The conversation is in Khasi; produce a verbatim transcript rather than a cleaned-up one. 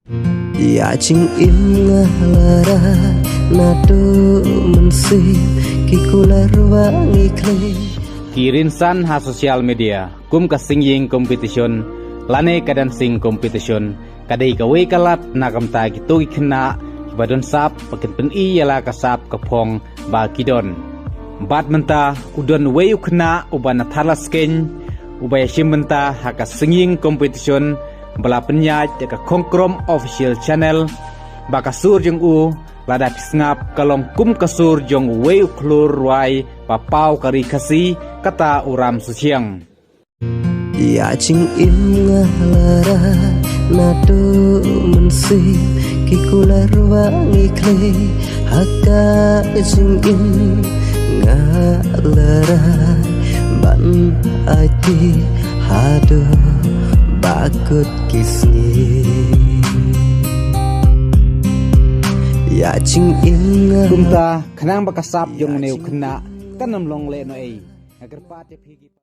Ïa jingim nga la rai naduh mynsiem, ki kular ba ngi khlei. Ki rynsan ha social media kum ka singing competition lane ka dancing competition ka dei kawei ka lad na ka bynta kito ki khynnah kiba don sap ba kin pyni ïa la ka sap ka phong ba ki don. Bad mynta u don uwei u khynnah uba na Thadlaskeiñ uba ïashim bynta ha ka singing competition ba la pynïaid da ka Khongkrom Official Channel, ba ka sur jong u lada phi sngap ka long kum ka sur jong uwei u khlur rwai ba paw ka ri Khasi, kata u Ram Suchiang. Ïa jingim nga la rai naduh mynsiem, ki kular ba ngi khlei ha ka jingim nga la rai ban aiti haduh ba kut ki sngi. Ïa jingim nga. Kumta khnang ba ka sap jong une u khynnah kan ym long lehnohei, nga kyrpad ïa phi ki